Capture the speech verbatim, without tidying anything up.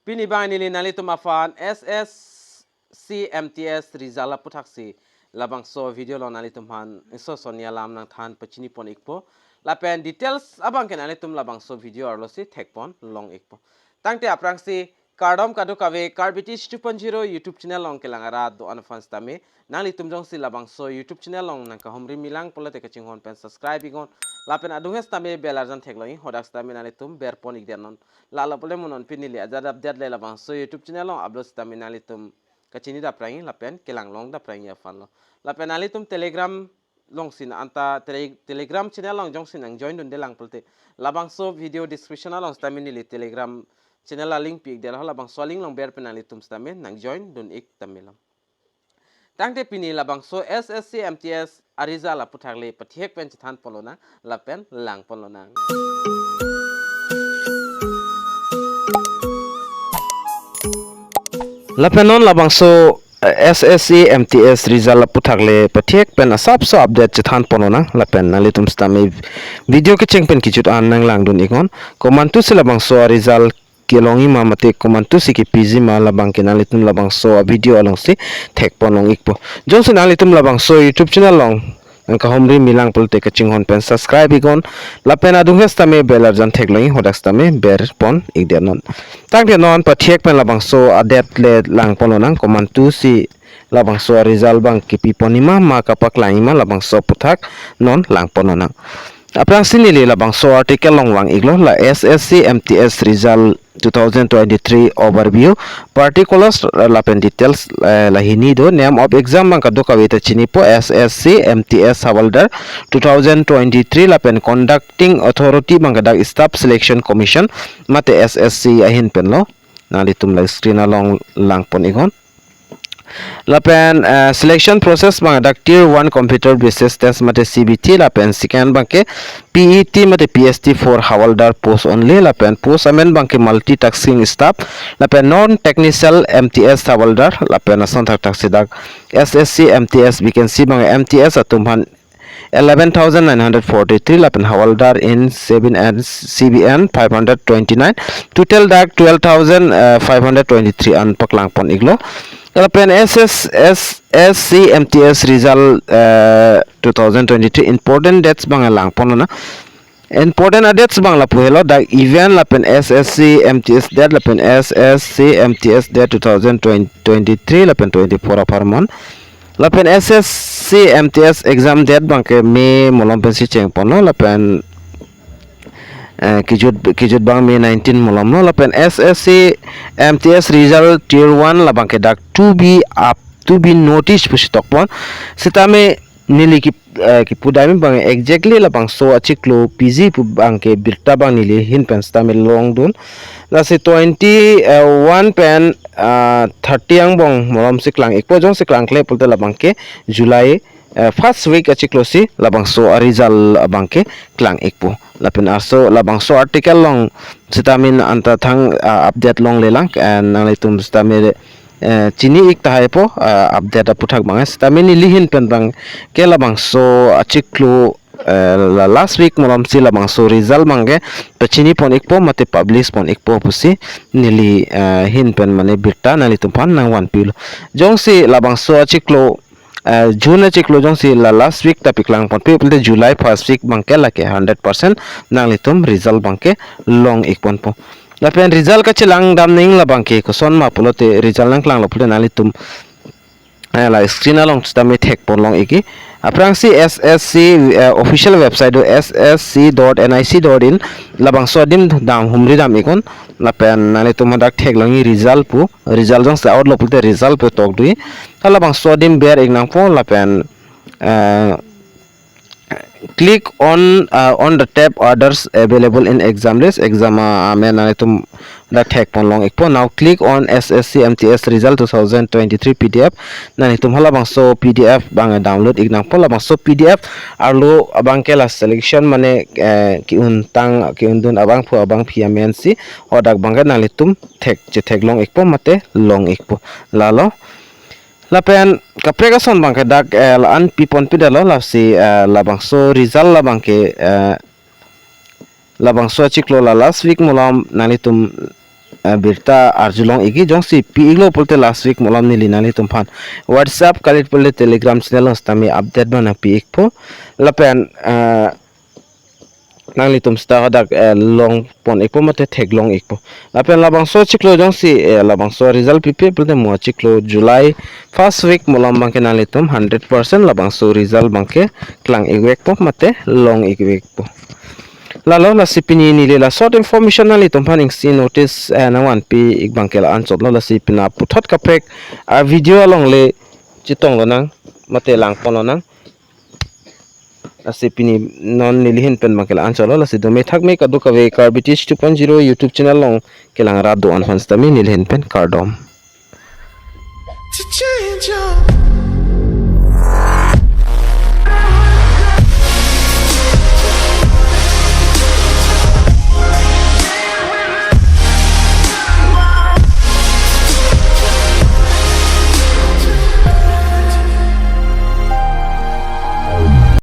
Pini abang neli nanglitum aphan S S C M T S result aputhaksi labangso video along nanglitum aphan iso soni alam nangthan pachini pon ikpo. Lapen details abangke nanglitum labangso video arlosi thekpon long ikpo. Tangte aphrangsi kardom kadokave Karbi Teach two point zero YouTube channel along kelang arat do-an aphan sitame nanglitum jongsi labangso YouTube channel along nangkahumri milang pulote kachinghon pen subscribe iknon. Lapen adung he sitame bell arjan theklong ik, hadak sitame nanglitum berpon ikdetnon. Lalo pule mo non pini neli ajat update le labangso YouTube channel along upload sitame nanglitum kachini daprang ik lapen kelang long daprang ik aphanlo. Lapen nanglitum Telegram alongsi na anta tele-, Telegram channel along jongsi nangjoin dunde lang pulote labangso video description along sitame neli Telegram channel alink pi ikdetlo, labangso alink along ber pen nanglitum sitame nangjoin dun ik tame lo. Tangte pini labangso S S C M T S aresult aputhak le pathek pen chethan ponlonang lapen lang ponlonang. Lapen non labangso, eh, S S C M T S result aputhak le pathek pen asapso update chethan ponlonang lapen nanglitum sitame video kecheng pen kejut an nanglang dun iknon. Komantusi labangso aresult kelongji ma mate komantusi kepiji ma, labangke nanglitum labangso avideo alongsi thekpon long ikpo. Jongsi nanglitum labangso YouTube channel along nangkahumri milang pulote kachinghon pen subscribe iknon. Lapen adung he sitame bell arjan theklong ik, hadak sitame berpon ikdetnon. Tangte non pathek pen labangso update le lang ponlonang, komantusi labangso aresult abang kepi ponji ma ma kapaklangji ma labangso aputhak non lang ponlonang. Aphrangsi neli labangso article along vang iklo, la S S C M T S result two thousand twenty-three overview, particulars, eh, lapen details, eh, la hini do. Name of exam abang kadokave ta chinipo, S S C M T S Havaldar two thousand twenty-three lapen conducting authority abangke dak Staff Selection Commission mate S S C ahin penlo. Nanglitum la screen along lang pon iknon. Lapen, eh, selection process abang dak Tier one computer based test mate C B T, lapen second abangke P E T mate P S T for Havaldar post only, lapen post amen abangke multitasking staff, lapen non technical M T S Havaldar, lapen ason thakthak si dak S S C M T S vacancy abang M T S atum aphan eleven thousand nine hundred forty-three, lapen Havaldar in civil and C V N five hundred twenty-nine, total dak twelve thousand five hundred twenty-three an paklang pon iklo. Lapen S S, S S C M T S result, eh, two thousand twenty-three important dates abang lang ponlonang. Important a-dates abang lapu helo, dak event lapen S S C M T S date lapen S S C M T S date two thousand twenty-three lapen twenty-four apharman. Lapen S S C M T S exam date abangke May malom pensi cheng ponlo, lapen, eh, kejut, kejut abang May nineteen malomlo, lapen S S C M T S result Tier one labangke dak to be up, to be noticed pusi tok pon. Sitame neli ki, eh, kipu dam abang exactly labangso achiklo piji pu abangke birta abang neli ahin pen sitame long dun. Lasi twenty, eh, one pen, ah, thirty angbong malomsi klang ikpo, jongsi klangkle pulote labangke July, eh, first week achiklosi labangso aresult abangke klang ikpo. Lapen arso labangso article along sitame anta thang, ah, update longlelang, eh, nanglitum sitame, eh, chini ik tahai po, eh, update aputhak abang. Sitame neli ahin pen abangke labangso achiklo, eh, la last week malomsi labangso result abangke pachini pon ikpo mate publish pon ikpo pusi neli, eh, ahin pen mane birta nanglitum aphan nangvan pilo. Jongsi labangso achiklo, eh, June achiklo jongsi la last week ta paklang ponpe pulote July first week abangke lake hundred percent nanglitum result abangke long ik ponpo. Lapen result kachelang dam nangji labangke koson ma pulote result nangklanglo pulote nanglitum, eh, la screen along sitame thek pon long ikji. Aphrangsi S S C, eh, official website do S S C dot N I C dot in, labangso adim dam humri dam iknon. Lapen nanglitum hadak theklong ik result pu, result jongsi out lo pulote result pu tok do. Halabangso adim ber ik nangpo lapen, eh, click on, uh, on the tab others available in exam list. Exam, uh, amen nanglitum dak thek pon long ikpo. Now click on S S C M T S result two thousand twenty-three P D F. Nanglitum halabangso P D F abang download ik nangpo. Labangso P D F arlo abangke la selection mane, eh, ki-un tang, ki-un dun abangphu abangpi amensi hadak abangke nanglitum thek, chetheklong ikpo mate long ikpo. Lalo. Lapen kaprek ason abangke dak, eh, la-an pi ponpidetlo, lasi, eh, labangso result labangke, eh, labangso achiklo la last week malom nanglitum, eh, birta arjulong ikji, jongsi pi-iklo pulote last week malom neli nanglitumphan WhatsApp kalit pulote Telegram channel along sitame update abang nangpi-ikpo. Lapen, eh, nanglitum sita hadak, eh, longpon-ikpo mate theklong-ikpo. Lapen labangso achiklo jongsi, eh, labangso result pipe pulote mo achiklo July first week malom abangke nanglitum hundred percent labangso result abangke klang-ikvekpo mate long-ikvekpo. Lalo lasi pini neli la short information nanglitumphan isi notice, eh, nangvanpi-ik abangke la-anchotlo, lasi pini puthot kaprek avideo along le chetong lonang mate langpon lonang. Lasi pini non neli ahin pen abangke la-anchotlo, lasi dome thakme kadokave Karbi Teach two point zero YouTube channel along kelang rat do-an aphan sitame neli ahin pen kardom. To change your